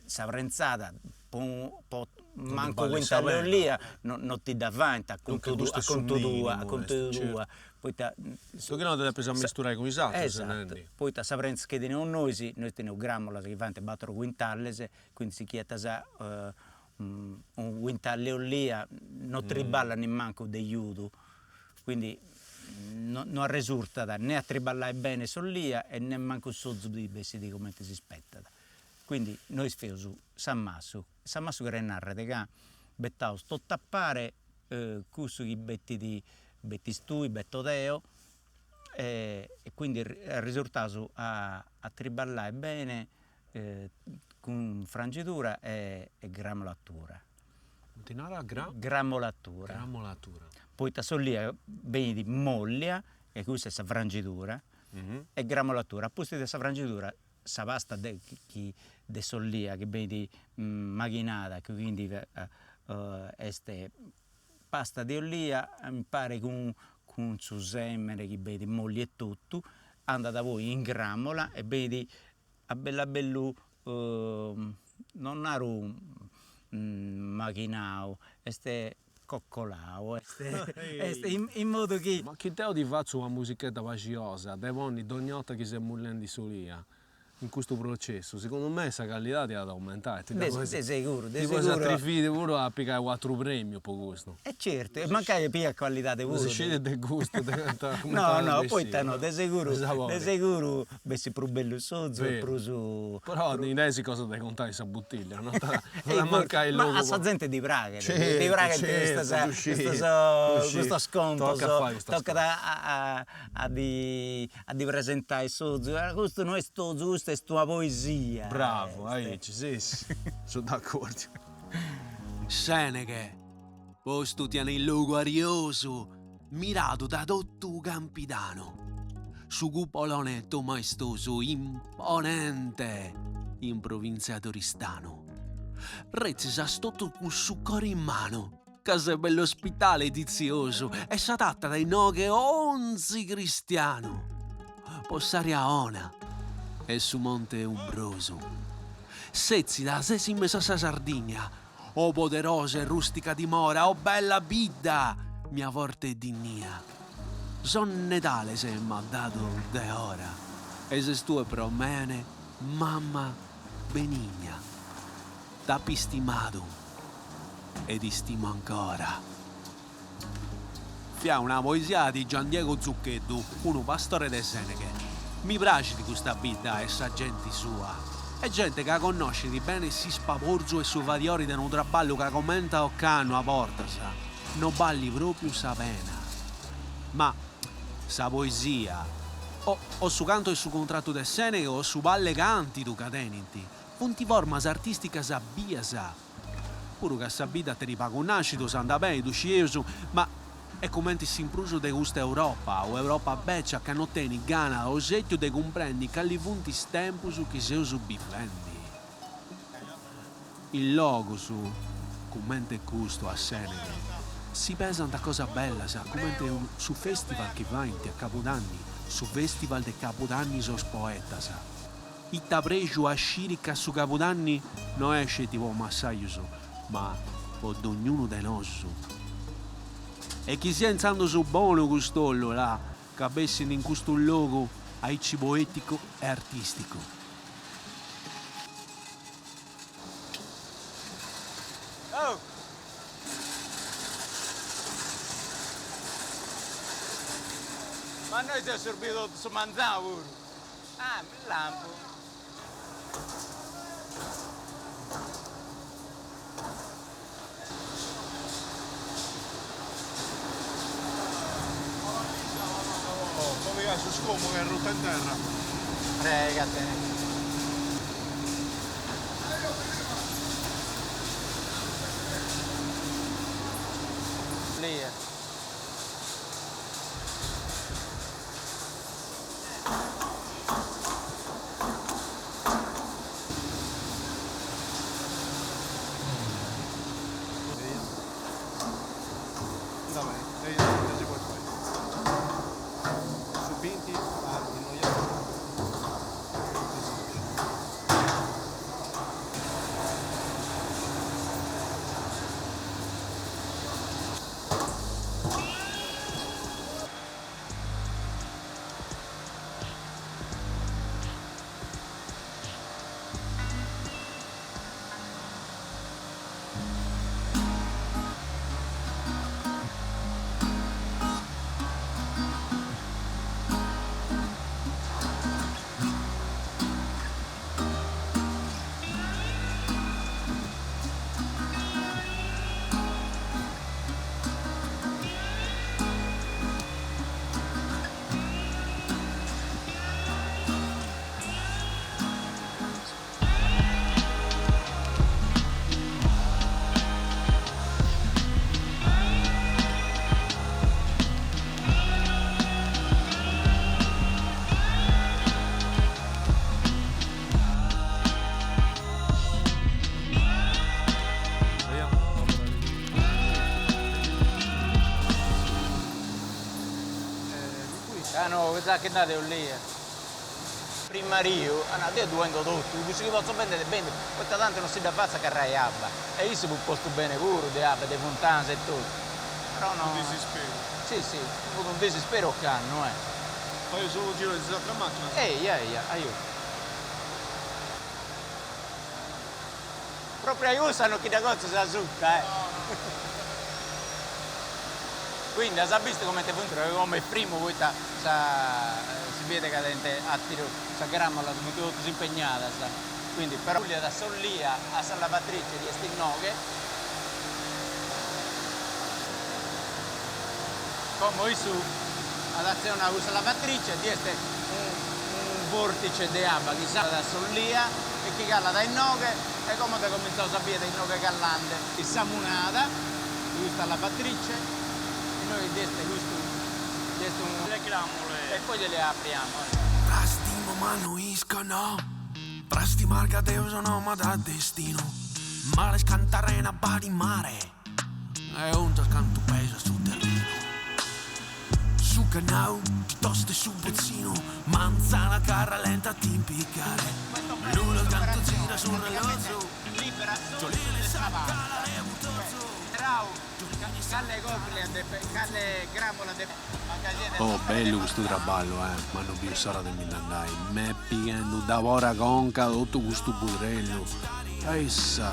sa prentzada po po mancu quintale 'e olia no no ti dda faint a contu a contu tua a contu tua poita Su chi no dda depis ammisturai cun is atrus esattu poita sa prentza chi teneus nois nois teneus gramolas chi faint battor quintales quindi si chi 'etas unu quintale 'e olia no triballat nimancu de giudu quindi no no arresurtat ne a triballai bene s'olia e nemmancu s'ozu ti bessit comente si spettat. Quindi nois feus s'ammassu, s'ammassu cheret narrer ca bettaus totu a pare cussu chi bettit bettis tui, betto deo e quindi arresurtaus a a triballai bene cun frangidura e gramolatura. Ti narat gra? Gramolatura. Gramolatura. Poita s'olia benit mollia, e cussa est sa frangidura, e gramolatura. A pustis de sa frangidura sa pasta de chi de s'olia chi benit maghinada, chi quindi est pasta de olia impare cun cun su semene chi benit molliu e totu, andat poi in gramola e benit a bellu a bellu non naru maghinau, est coccolau, est est in modu chi. Ma chi deu ti fatzu una musichedda paxiosa de ponni dogna 'orta chi ses mullendi s'olia in custu processu, segundu me sa callidadi at a aumentai, ti dda de seguru, de seguru. Ti podis atriviri puru a pigai u' atru premiu po custu. E certu, e mancai pigat cualidade puru. Si scit de gustu de cumenti No, no, poita no, de seguru, de seguru bessit prus bellu s'ozu e prus. Però ndi tenisi cosa de contai in sa buttiglia, no t'at a mancai logu. Ma a sa zente ddi praghet, ddi praghent custas custos contos, tocat a a ddi a ddi presentai s'ozu, custu no est ozu, custa est una poesia. Bravu, aici, si si, seu d'acordiu. Seneghe, postu ti an in logu ariosu, miradu da totu Campidanu. Su cupolone tou maestosu imponente in provintzia d'Oristanu. Retzis as totu cun su coro in manu, ca ses bell'ospitale e ditziosu e s'adattat inoghe onzi cristianu. Po s'aria 'ona e su monte umbrosu. Setzida ses in mesu a sa Sardigna, O poderosa e rustica dimora, o bella bidda mia forte e digna. Sos nadales m'at dadu Deora, e ses tue pro mene mama benigna. T'ap'istimadu e t'istimo ancora. Fia una poesia di Gian Diego Zuccheddu, unu pastore de Seneghe. Mi praxit custa bidda e sa genti sua. Est gente ca connoscit bene s'ispaborzu e su fadiori de unu traballu ca comente a ocannu a bortas no ballit propriu sa pena. Ma sa poesia, o o su cantu 'e su cuntratu de Seneghe o su balle cantidu ca tenint, funt formas artisticas bias Puru ca sa bidda tenit pagu nàscidos, andat beni, ddu scieus, ma est cumenti s'imprus de custa Europa, o Europa bècia ca no tenit gana o sètiu de cumprendi cali funt is tempus chi seus bivendi. In logus cumenti custu a Sèneghe. Si pesant cosas bellas, comente su festival chi faint a Cabudanni, su festival de Cabudanni sos poetas. Ita prexu a sciri ca su Cabudanni no est sceti po massajus, ma po dognunu de nosu. E chi siat intzandus bonu cust'ollu, là, ca bessit in custu logu aici poeticu e artisticu. Oh! Ma nois eus serbiu totu su manzanu puru. Ah, mi lampu. Po pigai su scommu ca est rutu in terra. Pregatene. Lia. Va bene, e io si può fare. Su binti a innoiai. Ah no, sa chi nd'at ollia. Prima Riu, at nau, deu ddu 'endo totu, cussu chi potzo bendere bendu, poita tantu non si dda fatzu a carrai abba. E issu fut postu bene puru de abba, de funtanas e totu. Però no. Unu disisperu. Si, si, fut unu disisperu ocannu, eh. Fai su giru de is atras machinas? Eia, eia, aiu. Propriu a cussa non chi dda cotzis asuta, eh. Quindi as bistu comente funt, como est frimu poita sa si biet ca tenint ateru sas gramolas funt totus impegnadas, quindi però pulliat s'ollia a sa lavatrice chi est inoghe. Como issu at atzionadu cussa lavatrice e est unu vortice de abba chi salat s'ollia e chi calat a inoghe e como dda comintzaus a bider inoghe calande. Samunada custa lavatrice, inoghe bi est custu, bi est unu. Le gramole. E poi gliele apriamo. Frastimo ma no isco no Frastimar ca Deus no m'at destinu Males cant'arena b'at in mare E undas cantu pesat su terrinu Su cannau ti toste su botzinu Manzana ca rallenta a t'impiccare Lulas cantu gira su rellozu Giolini sa cala de butozu. Oh bellu custu traballu eh, ma no biu s'ora de mi nd'andai, m'est pighendu dabori a conca totu custu budrellu, issa.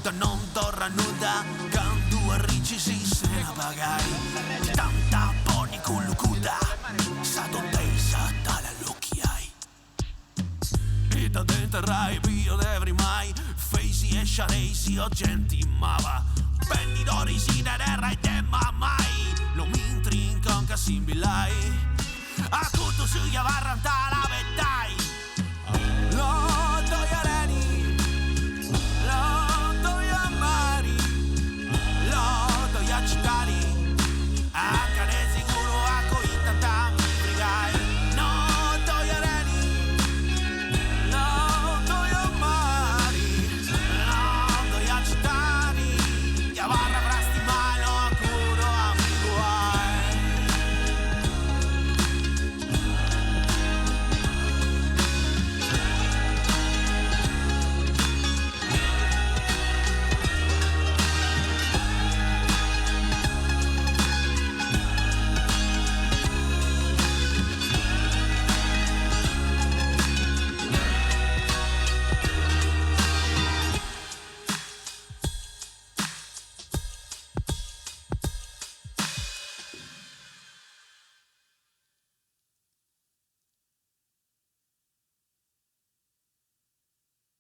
Nudda non torra nudda candu arricis sena pagai Ti t'ant a ponni cun lucudda sa tontesa t'at allochiai Ita de interrai bio de frimai Feisi e sciareisi o genti maba Bendidoris de terra e de mama.